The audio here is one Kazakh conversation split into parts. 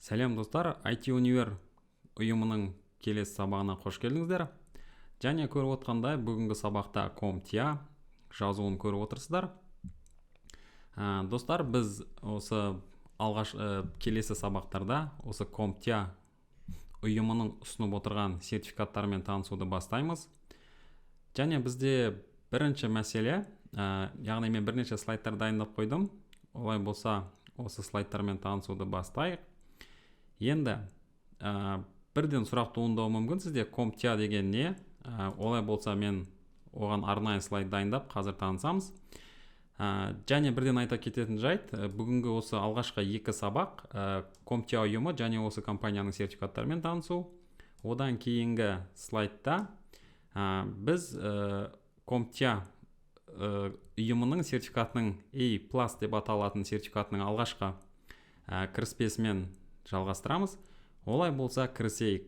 Сәлем, достар! IT Универ ұйымының келесі сабағына қош келдіңіздер. Және көріп отқандай, бүгінгі сабақта CompTIA жазуын көріп отырсыздар. Достар, біз осы алғаш келесі сабақтарда осы CompTIA ұйымының ұсынып отырған сертификаттарымен танысуды бастаймыз. Және бізде бірінші мәселе, яғни мен бірнеше слайдтар дайындап қойдым. Олай болса, осы слайдтармен танысуды бастайық. Енді бірден сұрақ туындауы мүмкін сізде: CompTIA деген не? Олай болса, мен оған арнайы слайд дайындап, қазір танысамыз. Және бірден айта кететін жайт, бүгінгі осы алғашқы екі сабақ CompTIA ұйымы және осы компанияның сертификаттарымен танысу. Одан кейінгі слайдта біз CompTIA ұйымының сертификатының A+ деп аталатын сертификатының алғашқы кіріспесімен жалғастырамыз. Олай болса, кірісейік.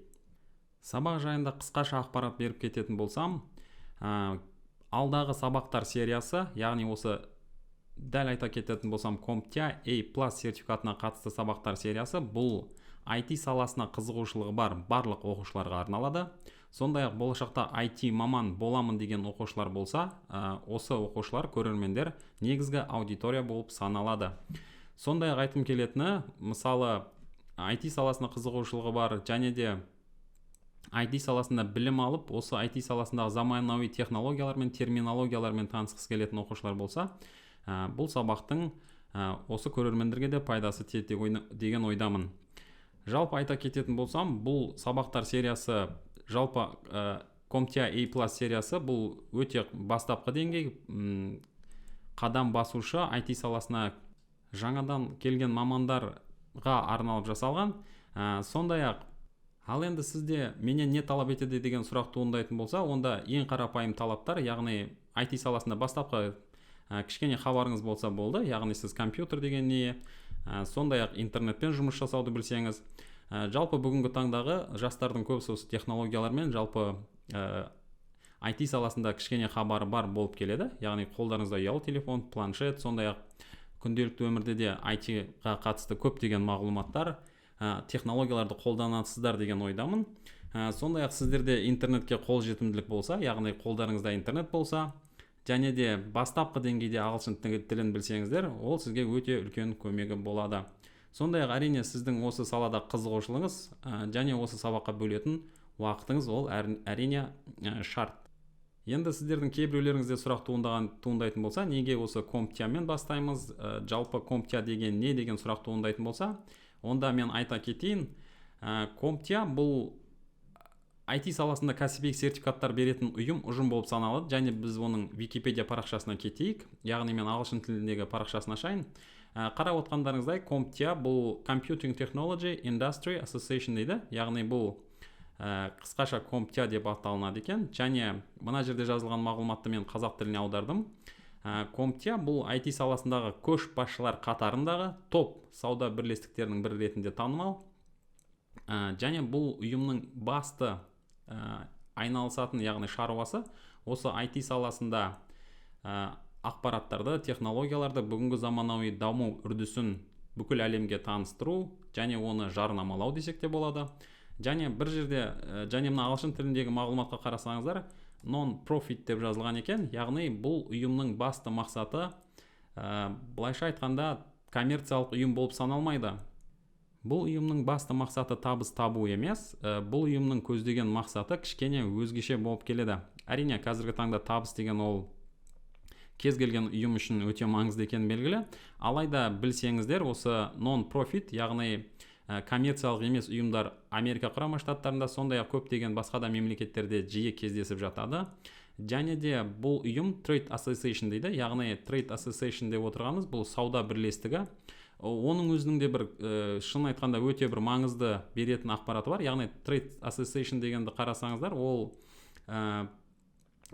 Сабақ жайында қысқаша ақпарат беріп кететін болсам, алдағы сабақтар сериясы, яғни осы дәл айта кететін болсам, CompTIA A+ сертификатына қатысты сабақтар сериясы, бұл IT саласына қызығушылығы бар барлық оқушыларға арналады. Сондай ақ болашақта IT маман боламын деген оқушылар болса, осы оқушылар, көрермендер негізгі аудитория болып саналады. Сондай ақ айтқым келетіні, мысалы, IT саласына қызығушылығы бар және де IT саласында білім алып, осы IT саласындағы заманауи технологиялармен, терминологиялармен танысқысы келетін оқушылар болса, бұл сабақтың осы көрермендерге де пайдасы тиеді деген ойдамын. Жалпы айта кететін болсам, бұл сабақтар сериясы, жалпы CompTIA A+ сериясы, бұл өте бастапқы деңгей, қадам басушы, IT саласына жаңадан келген мамандарға арналып жасалған. Сондай ақ, ал енді сізде менен не талап етеді деген сұрақ туындайтын болса, онда ең қарапайым талаптар, яғни IT саласында бастапқы кішкене хабарыңыз болса болды, яғни сіз компьютер деген не, сондай ақ интернетпен жұмыс жасауды білсеңіз. Жалпы бүгінгі таңдағы жастардың көбісі осы технологиялармен, жалпы IT саласында кішкене хабары бар болып келеді. Яғни қолдарыңызда ұялы телефон, планшет, сондай ақ күнделікті өмірде де IT-ға қатысты көптеген мағлұматтар, технологияларды қолданасыздар деген ойдамын. Сондай ақ сіздерде интернетке қолжетімділік болса, яғни қолдарыңызда интернет болса және де бастапқы деңгейде ағылшын тілін білсеңіздер, ол сізге өте үлкен көмегі болады. Сондай ақ, әрине, сіздің осы салада қызығушылығыңыз және осы сабаққа бөлетін уақытыңыз, ол әрине шарт. Енді сіздердің кейбіреулеріңізде сұрақ туындайтын болса, неге осы CompTIA-мен бастаймыз, жалпы CompTIA деген не деген сұрақ туындайтын болса, онда мен айта кетейін. CompTIA бұл IT саласында кәсіби сертификаттар беретін ұйым, ұжым болып саналады. Және біз оның Википедия парақшасына кетейік, яғни мен ағылшын тіліндегі парақшасын ашайын. Қарап отқандарыңыздай, CompTIA бұл Computing Technology Industry Association дейді, яғни бұл қысқаша CompTIA деп аталынады екен. Және мына жерде жазылған мағлұматты мен қазақ тіліне аудардым. CompTIA бұл IT саласындағы көшбасшылар қатарындағы топ сауда бірлестіктерінің бірі ретінде танымал. Және бұл ұйымның басты айналысатын, яғни шаруасы, осы IT саласында ақпараттарды, технологияларды, бүгінгі заманауи даму үрдісін бүкіл әлемге таныстыру және оны жарнамалау десек те болады. Және бір жерде және мына ағылшын тіліндегі мағлұматқа қарасаңыздар, non profit деп жазылған екен, яғни бұл ұйымның басты мақсаты, былайша айтқанда, коммерциялық ұйым болып саналмайды. Бұл ұйымның басты мақсаты табыс табу емес, бұл ұйымның көздеген мақсаты кішкене өзгеше болып келеді. Әрине, қазіргі таңда табыс деген ол кез келген ұйым үшін өте маңызды екені белгілі. Алайда білсеңіздер, осы non profit, яғни коммерциялық емес ұйымдар Америка Құрама Штаттарында, сондай ақ көптеген басқа да мемлекеттерде жиі кездесіп жатады. Және де бұл ұйым Trade Association дейді, яғни Trade Association деп отырғанымыз бұл сауда бірлестігі. Оның өзінің де бір шын айтқанда, өте бір маңызды беретін ақпараты бар. Яғни Trade Association дегенді қарасаңыздар, ол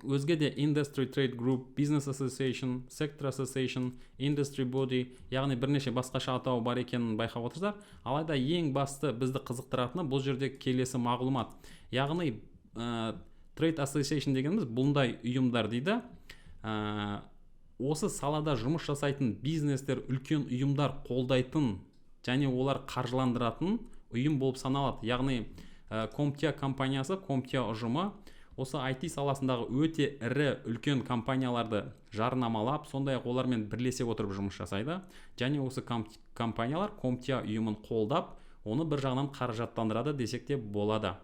өзге де Industry Trade Group, Business Association, Sector Association, Industry Body, яғни бірнеше басқаша атауы бар екенін байқап отырсыздар. Алайда ең басты бізді қызықтыратыны бұл жерде келесі мағлұмат, яғни Trade Association дегеніміз бұндай ұйымдар дейді, осы салада жұмыс жасайтын бизнестер, үлкен ұйымдар қолдайтын. және олар қаржыландыратын ұйым болып саналады. Яғни CompTIA компаниясы, CompTIA ұжымы осы IT саласындағы өте ірі үлкен компанияларды жарнамалап, сондай-ақ олармен бірлесе отырып жұмыс жасайды. Және осы компаниялар CompTIA ұйымын қолдап, оны бір жағынан қаражаттандырады десек те болады.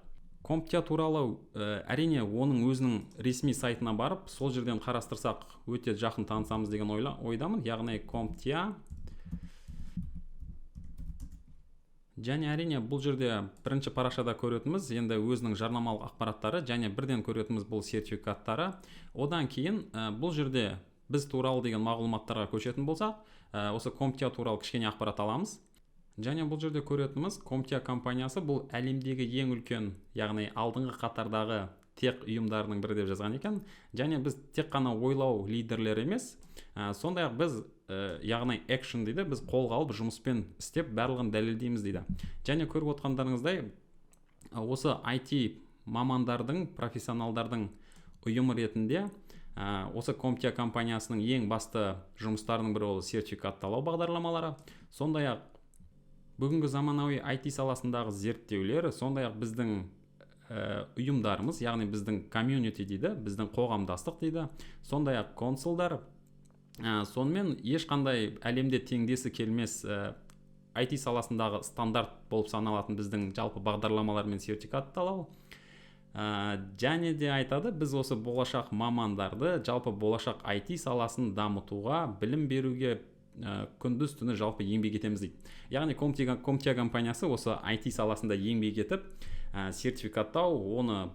CompTIA туралы әрине оның өзінің ресми сайтына барып, сол жерден қарастырсақ, өте жақын танысамыз деген ойдамын. Яғни CompTIA. Және әрине бұл жерде бірінші парақшада көретініміз енді өзінің жарнамалық ақпараттары және бірден көретініміз бұл сертификаттары. Одан кейін бұл жерде біз туралы деген мағлұматтарға көшетін болсақ, осы CompTIA туралы кішкене ақпарат аламыз. Және бұл жерде көретініміз CompTIA компаниясы бұл әлемдегі ең үлкен, яғни алдыңғы қатардағы тех ұйымдарының бірі деп жазған екен. Және біз тек қана ойлау лидерлері емес, сондай-ақ біз яғни action дейді, біз қолға алып жұмыспен істеп барлығын дәлелдейміз дейді. Және көріп отқандарыңыздай осы IT мамандардың, профессионалдардың ұйымы ретінде осы CompTIA компаниясының ең басты жұмыстарының бірі ол сертификатталау бағдарламалары, сондай-ақ бүгінгі заманауи IT саласындағы зерттеулер, сондай-ақ біздің ұйымдарымыз, яғни біздің комьюнити дейді, біздің қоғамдастық дейді, сондай-ақ консулдар, сонымен ешқандай әлемде теңдесі келмес IT саласындағы стандарт болып саналатын біздің жалпы бағдарламалар мен сертификатталау. Және де айтады, біз осы болашақ мамандарды, жалпы болашақ IT саласын дамытуға, білім беруге күндіз түні жалпы еңбек етеміз дейді. Яғни CompTIA компаниясы осы IT саласында еңбек етіп, сертификаттау, оны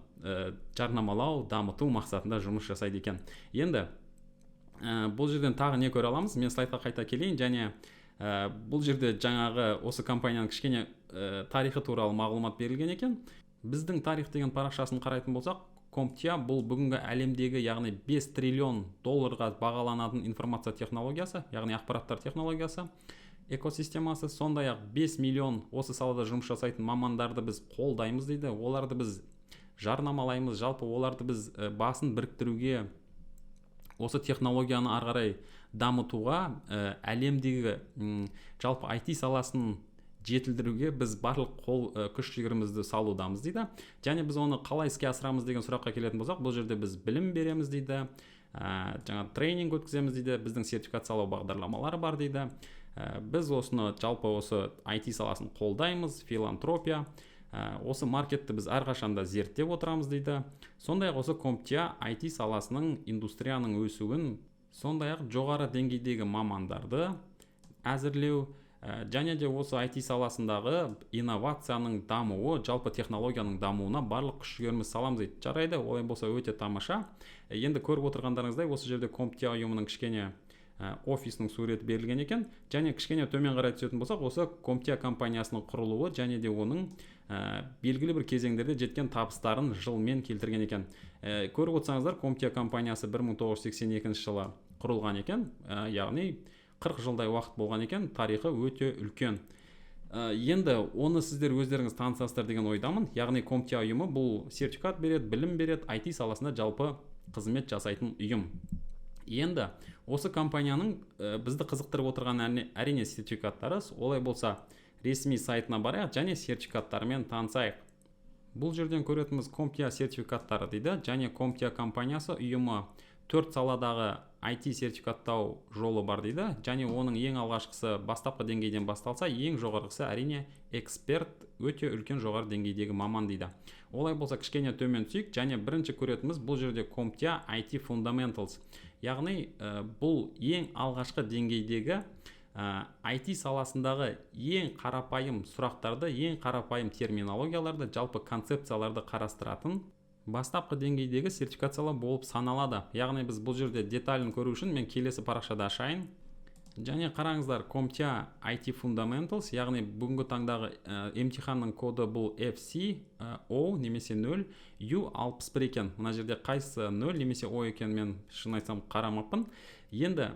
жарнамалау, дамыту мақсатында жұмыс жасайды екен. Енді бұл жерден тағы не көре аламыз? Мен слайдқа қайта келейін. Және бұл жерде жаңағы осы компанияның кішкене тарихы туралы мағлұмат берілген екен. Біздің тарих деген парақшасын қарайтын болсақ, CompTIA бұл бүгінгі әлемдегі, яғни 5 триллион долларға бағаланатын информация технологиясы, яғни ақпараттар технологиясы экосистемасы, сондай-ақ 5 миллион осы салада жұмыс жасайтын мамандарды біз қолдаймыз дейді, оларды біз жарнамалаймыз, жалпы оларды біз басын біріктіруге, осы технологияны ары қарай дамытуға, әлемдегі жалпы IT саласын жетілдіруге біз барлық қол күш жігерімізді салудамыз дейді. Және біз оны қалай іске асырамыз деген сұраққа келетін болсақ, бұл жерде біз білім береміз дейді, жаңа тренинг өткіземіз дейді, біздің сертификациялау бағдарламалары бар дейді. Біз осыны жалпы осы IT саласын қолдаймыз, филантропия, осы маркетті біз әрқашанда зерттеп отырамыз дейді. Сондай-ақ осы CompTIA IT саласының, индустрияның өсуін, сондай-ақ жоғары деңгейдегі мамандарды әзірлеу, және де осы IT саласындағы инновацияның дамуы, жалпы технологияның дамуына барлық күш жігерімізді саламыз дейді. Жарайды, олай болса өте тамаша. Енді көріп отырғандарыңыздай осы жерде CompTIA ұйымының кішкене офисінің суреті берілген екен. Және кішкене төмен қарай түсетін болсақ, осы CompTIA компаниясының құрылуы және де оның белгілі бір кезеңдерде жеткен табыстарын жылмен келтірген екен. Көріп отырсаңыздар, CompTIA компаниясы 1982 жылы құрылған екен, яғни 40 жылдай уақыт болған екен, тарихы өте үлкен. Енді оны сіздер өздеріңіз танысасыздар деген ойдамын. Яғни CompTIA ұйымы бұл сертификат береді, білім береді, IT саласында жалпы қызмет жасайтын ұйым. Енді осы компанияның бізді қызықтырып отырған әрине сертификаттары. Олай болса ресми сайтына барайық және сертификаттарымен танысайық. Бұл жерден көретініміз CompTIA сертификаттары дейді. Және CompTIA компаниясы ұйымы 4 саладағы IT сертификаттау жолы бар дейді. Және оның ең алғашқысы бастапқы деңгейден басталса, ең жоғарғысы әрине эксперт, өте үлкен жоғары деңгейдегі маман дейді. Олай болса кішкене төмен түсейік. Және бірінші көретініміз бұл жерде CompTIA IT Fundamentals. Яғни бұл ең алғашқы деңгейдегі IT саласындағы ең қарапайым сұрақтарды, ең қарапайым терминологияларды, жалпы концепцияларды қарастыратын бастапқы деңгейдегі сертификациялау болып саналады. Яғни біз бұл жерде деталін көру үшін мен келесі парақшада ашайын. Және қараңыздар, CompTIA IT Fundamentals, яғни бүгінгі таңдағы емтиханның коды бұл FC, O немесе 0, U61 екен. Мына жерде қайсысы 0 немесе O екен, мен шын айтсам қарамаппын. Енді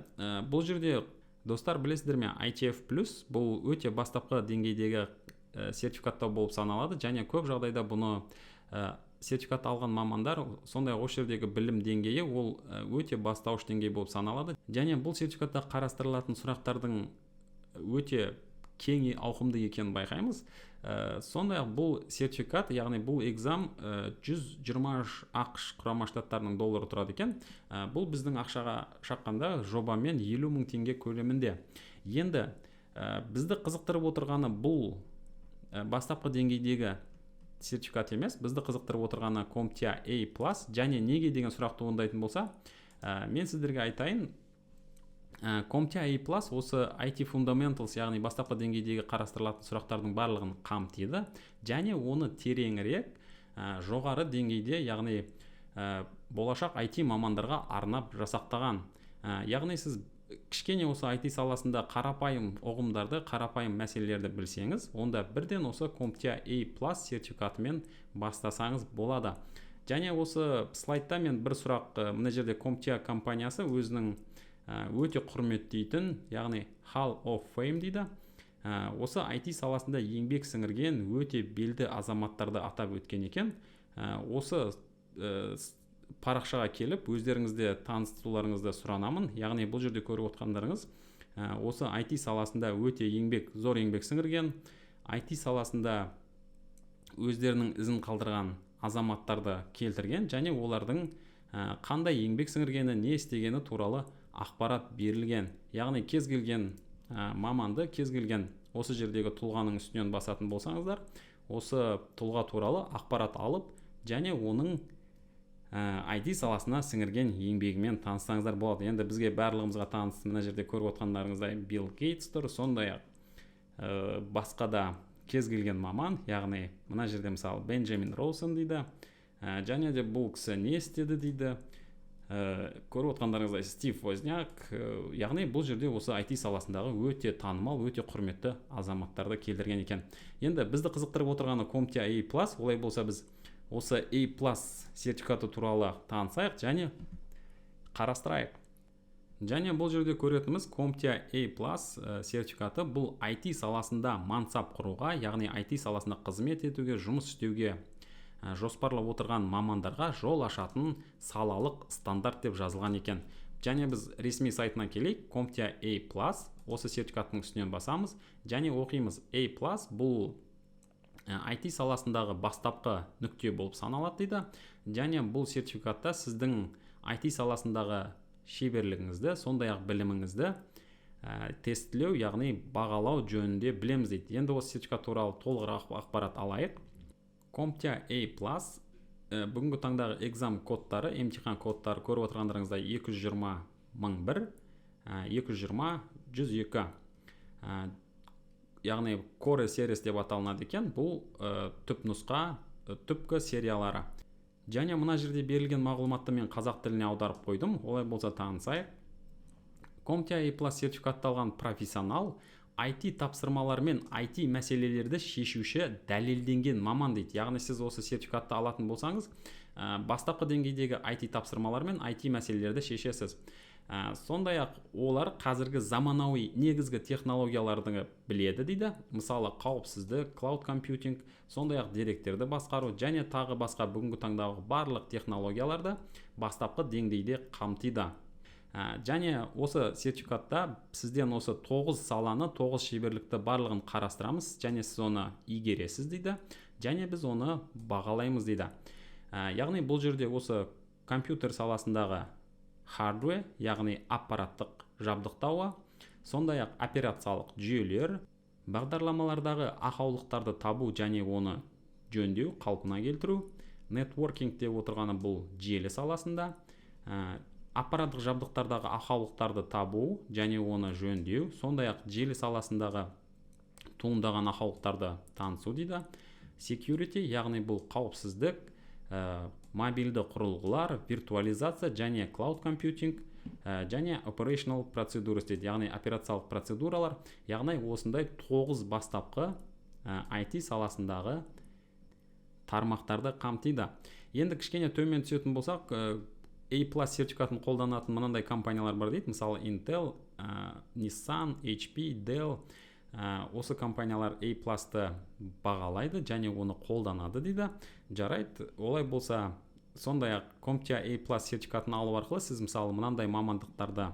бұл жерде, достар, білесіздер ме, ITF плюс бұл өте бастапқы деңгейдегі сертификаттау болып саналады. Және көп жағдайда бұны сертификат алған мамандар, сондай-ақ осы жердегі білім деңгейі ол өте бастауыш деңгей болып саналады. Және бұл сертификатта қарастырылатын сұрақтардың өте кең, ауқымды екенін байқаймыз. Сондай ақ бұл сертификат, яғни бұл exam 123 АҚШ Құрама Штаттарының доллары тұрады екен. Бұл біздің ақшаға шаққанда жобамен 50 мың теңге көлемінде. Енді бізді қызықтырып отырғаны бұл бастапқы деңгейдегі сертификат емес, бізді қызықтырып отырғаны CompTIA A+. Және неге деген сұрақ туындайтын болса, мен сіздерге айтайын: CompTIA A+ осы IT Fundamentals, яғни бастапқы деңгейдегі қарастырылатын сұрақтардың барлығын қамтиды және оны тереңірек, жоғары деңгейде, яғни болашақ IT мамандарға арнап жасақтаған. Яғни сіз кішкене осы IT саласында қарапайым ұғымдарды, қарапайым мәселелерді білсеңіз, онда бірден осы CompTIA A+ сертификатымен бастасаңыз болады. Және осы слайдта мен бір сұрақ, мына жерде CompTIA компаниясы өзінің өте құрметтейтін, яғни Hall of Fame дейді, осы IT саласында еңбек сіңірген өте белді азаматтарды атап өткен екен. Осы парақшаға келіп, өздеріңіз де танысуларыңызды сұранамын. Яғни бұл жерде көріп отқандарыңыз, осы IT саласында өте зор еңбек сіңірген, IT саласында өздерінің ізін қалдырған азаматтарды келтірген және олардың қандай еңбек сіңіргені, не істегені туралы ақпарат берілген. Яғни кез келген маманды, кез келген осы жердегі тұлғаның үстінен басатын болсаңыздар, осы тұлға туралы ақпарат алып және оның IT саласына сіңірген еңбегімен таныссаңыздар болады. Енді бізге, барлығымызға таныс, мына жерде көріп отқандарыңыздай, Билл Гейтс тұр, сондай ақ басқа да кез келген маман, яғни мына жерде, мысалы, Бенджамин Роусон дейді, және де бұл кісі не істеді дейді. Көріп отқандарыңыздай, Стив Возняк. Яғни бұл жерде осы IT саласындағы өте танымал, өте құрметті азаматтарды келтірген екен. Енді бізді қызықтырып отырғаны CompTIA A+. Олай болса, біз осы A+ сертификаты туралы танысайық және қарастырайық. Және бұл жерде көретініміз, CompTIA A+ сертификаты бұл IT саласында мансап құруға, яғни IT саласында қызмет етуге, жұмыс істеуге жоспарлап отырған мамандарға жол ашатын салалық стандарт деп жазылған екен. Және біз ресми сайтына келейік. CompTIA A+, осы сертификаттың үстінен басамыз және оқимыз. A+ бұл IT саласындағы бастапқы нүкте болып саналады дейді. Және бұл сертификатта сіздің IT саласындағы шеберлігіңізді, сондай ақ біліміңізді тестілеу, яғни бағалау жөнінде білеміз дейді. Енді осы сертификат туралы толығырақ ақпарат алайық. CompTIA A+, бүгінгі таңдағы exam кодтары, емтихан кодтары, көріп отырғандарыңыздай, 220 1001, 220 102, яғни Core Series деп аталынады екен. Бұл түп нұсқа, түпкі сериялары. Және мына жерде берілген мағлұматты мен қазақ тіліне аударып қойдым. Олай болса, танысайық. CompTIA A+ сертификатталған профессионал — IT тапсырмалар мен IT мәселелерді шешуші дәлелденген маман дейді. Яғни сіз осы сертификатты алатын болсаңыз, бастапқы деңгейдегі IT тапсырмалар мен IT мәселелерді шешесіз. Сондай ақ олар қазіргі заманауи негізгі технологияларды біледі дейді. Мысалы, қауіпсіздік, cloud computing, сондай ақ деректерді басқару және тағы басқа бүгінгі таңдағы барлық технологияларды бастапқы деңгейде қамтиды. Және осы сертификатта сізден осы тоғыз саланы, тоғыз шеберлікті барлығын қарастырамыз және сіз оны игересіз дейді, және біз оны бағалаймыз дейді. Яғни бұл жерде осы компьютер саласындағы hardware, яғни аппараттық жабдықтауы, сондай ақ операциялық жүйелер, бағдарламалардағы ақаулықтарды табу және оны жөндеу, қалпына келтіру, networking деп отырғаны бұл желі саласында аппараттық жабдықтардағы ақаулықтарды табу және оны жөндеу, сондай ақ желі саласындағы туындаған ақаулықтарды танысу дейді. Security, яғни бұл қауіпсіздік, мобильді құрылғылар, виртуализация және cloud computing, және operational procedures дейді, яғни операциялық процедуралар. Яғни осындай тоғыз бастапқы IT саласындағы тармақтарды қамтиды. Енді кішкене төмен түсетін болсақ, A+ сертификатын қолданатын мынандай компаниялар бар дейді. Мысалы, Intel, Nissan, HP, Dell. Осы компаниялар A+-ты бағалайды және оны қолданады дейді. Жарайды, олай болса, сондай ақ CompTIA A+ сертификатын алу арқылы сіз, мысалы, мынандай мамандықтарды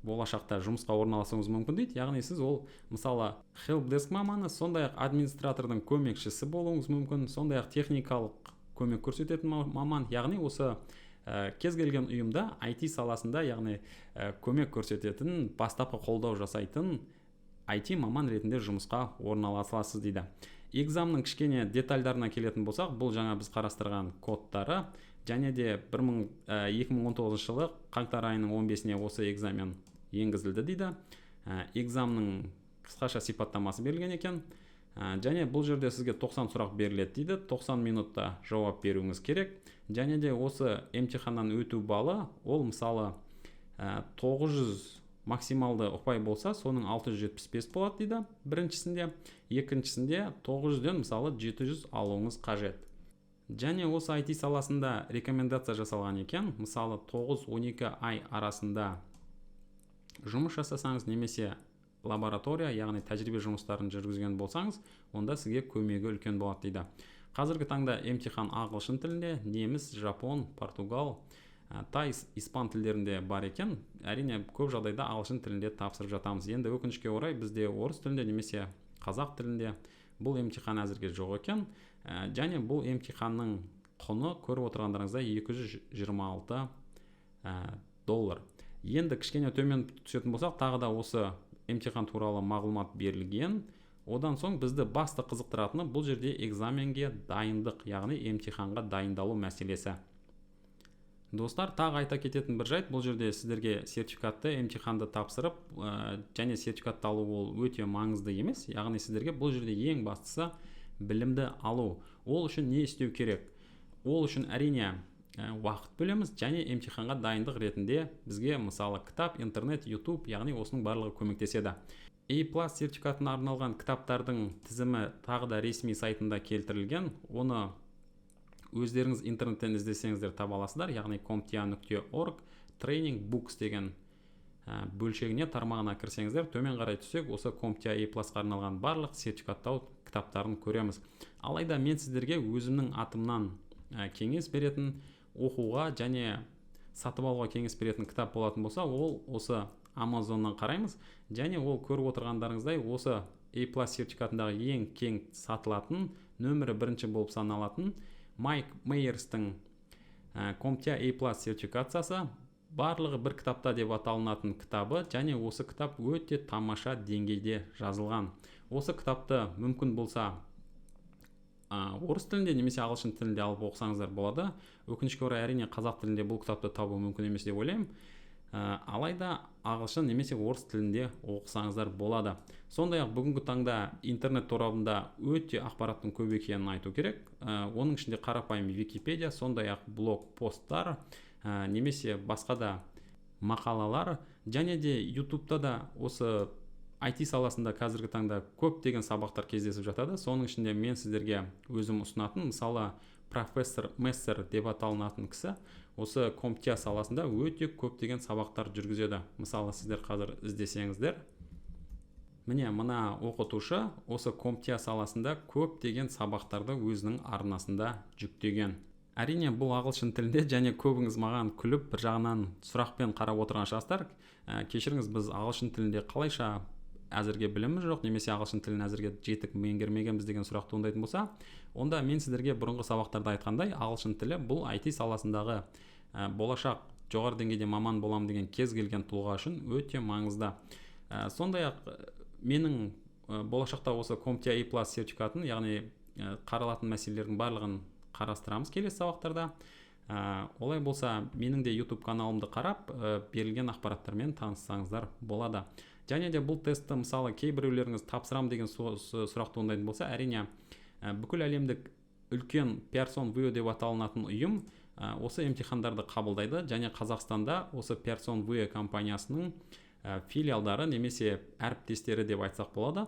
Болашақта жұмысқа орналасуыңыз мүмкін дейді. Яғни сіз ол, мысалы, helpdesk маманы, сондай ақ администратордың көмекшісі болуыңыз мүмкін, сондай ақ техникалық көмек көрсететін маман, яғни осы кез келген ұйымда IT саласында, яғни көмек көрсететін, бастапқы қолдау жасайтын IT маман ретінде жұмысқа орналаса аласыз дейді. Экзаменнің кішкене детальдарына келетін болсақ, бұл жаңа біз қарастырған кодтары және де 2019 жылы қаңтар айының 15-іне осы экзамен енгізілді дейді. Экзаменнің қысқаша сипаттамасы берілген екен. Және бұл жерде сізге 90 сұрақ беріледі дейді, 90 минутта жауап беруіңіз керек. Және де осы емтиханнан өту балы, ол, мысалы, 900 максималды ұпай болса, соның 675 болады дейді біріншісінде, екіншісінде 900-ден, мысалы, 700 алуыңыз қажет. Және осы IT саласында рекомендация жасалған екен: мысалы, 9-12 ай арасында жұмыс жасасаңыз немесе лаборатория, яғни тәжірибе жұмыстарын жүргізген болсаңыз, онда сізге көмегі үлкен болады дейді. Қазіргі таңда емтихан ағылшын тілінде, неміс, жапон, португал, тай, испан тілдерінде бар екен. Әрине, көп жағдайда ағылшын тілінде тапсырып жатамыз. Енді өкінішке орай, бізде орыс тілінде немесе қазақ тілінде бұл емтихан әзірге жоқ екен. Және бұл емтиханның құны, көріп отырғандарыңыздай, 226 доллар. Енді кішкене төмен түсетін болсақ, тағы да осы емтихан туралы мағлұмат берілген. Одан соң бізді басты қызықтыратыны бұл жерде экзаменге дайындық, яғни емтиханға дайындалу мәселесі. Достар, тағы айта кететін бір жайт: бұл жерде сіздерге сертификатты, емтиханды тапсырып және сертификатты алу ол өте маңызды емес. Яғни сіздерге бұл жерде ең бастысы білімді алу. Ол үшін не істеу керек? Ол үшін, әрине, уақыт бөлеміз және емтиханға дайындық ретінде бізге, мысалы, кітап, интернет, YouTube, яғни осының барлығы көмектеседі. A+ сертификатына арналған кітаптардың тізімі тағы да ресми сайтында келтірілген. Оны өздеріңіз интернеттен іздесеңіздер, таба аласыздар. Яғни comptia.org training books деген бөлшегіне, тармағына кірсеңіздер, төмен қарай түссек, осы CompTIA A+-қа арналған барлық сертификаттау кітаптарын көреміз. Алайда мен сіздерге өзімнің атымнан кеңес беретін, оқуға және сатып алуға кеңес беретін кітап болатын болса, ол осы Амазоннан қараймыз. Және ол, көріп отырғандарыңыздай, осы A+ сертификатындағы ең кең сатылатын, нөмірі бірінші болып саналатын Майк Мейерстің CompTIA A+ сертификациясы барлығы бір кітапта деп аталынатын кітабы. Және осы кітап өте тамаша деңгейде жазылған. Осы кітапты мүмкін болса орыс тілінде немесе ағылшын тілінде алып оқысаңыздар болады. Өкінішке орай, әрине, қазақ тілінде бұл кітапты табу мүмкін емес деп ойлаймын. Алайда ағылшын немесе орыс тілінде оқысаңыздар болады. Сондай ақ бүгінгі таңда интернет торабында өте ақпараттың көп екенін айту керек. Оның ішінде қарапайым Википедия, сондай ақ блог посттар немесе басқа да мақалалар және де Ютубта да осы IT саласында қазіргі таңда көптеген сабақтар кездесіп жатады. Соның ішінде мен сіздерге өзім ұсынатын, мысалы, профессор Мессер деп аталынатын кісі осы CompTIA саласында өте көптеген сабақтар жүргізеді. Мысалы, сіздер қазір іздесеңіздер, міне, мына оқытушы осы CompTIA саласында көптеген сабақтарды өзінің арнасында жүктеген. Әрине, бұл ағылшын тілінде. Және көбіңіз маған күліп, бір жағынан сұрақпен қарап отырған шығарсыздар: Кешіріңіз, біз ағылшын тілінде қалайша, әзірге біліміміз жоқ немесе ағылшын тілін әзірге жетік меңгермегенбіз» деген сұрақ туындайтын болса, онда мен сіздерге бұрынғы сабақтарда айтқандай, ағылшын тілі бұл IT саласындағы болашақ жоғары деңгейде маман боламын деген кез келген тұлға үшін өте маңызды. Сондай ақ менің болашақта осы CompTIA A+ сертификатын, яғни қаралатын мәселелердің барлығын қарастырамыз келесі сабақтарда. Олай болса, менің де YouTube каналымды қарап, берілген ақпараттармен таныссаңыздар болады. Және де бұл тестті, мысалы, кейбіреулеріңіз тапсырам деген сұрақ туындайтын болса, әрине, бүкіл әлемдік үлкен Pearson VUE деп аталынатын ұйым осы емтихандарды қабылдайды. Және Қазақстанда осы Pearson VUE компаниясының филиалдары немесе әріптестері деп айтсақ болады,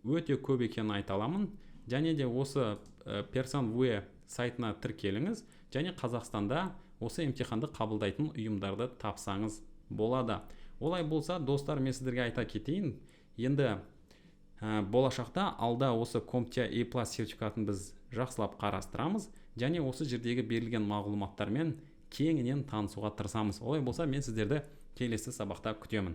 өте көп екенін айта аламын. Және де осы Pearson VUE сайтына тіркеліңіз және Қазақстанда осы емтиханды қабылдайтын ұйымдарды тапсаңыз болады. Олай болса, достар, мен сіздерге айта кетейін енді, болашақта алда осы CompTIA A+ сертификатын біз жақсылап қарастырамыз және осы жердегі берілген мағлұматтармен кеңінен танысуға тырысамыз. Олай болса, мен сіздерді келесі сабақта күтемін.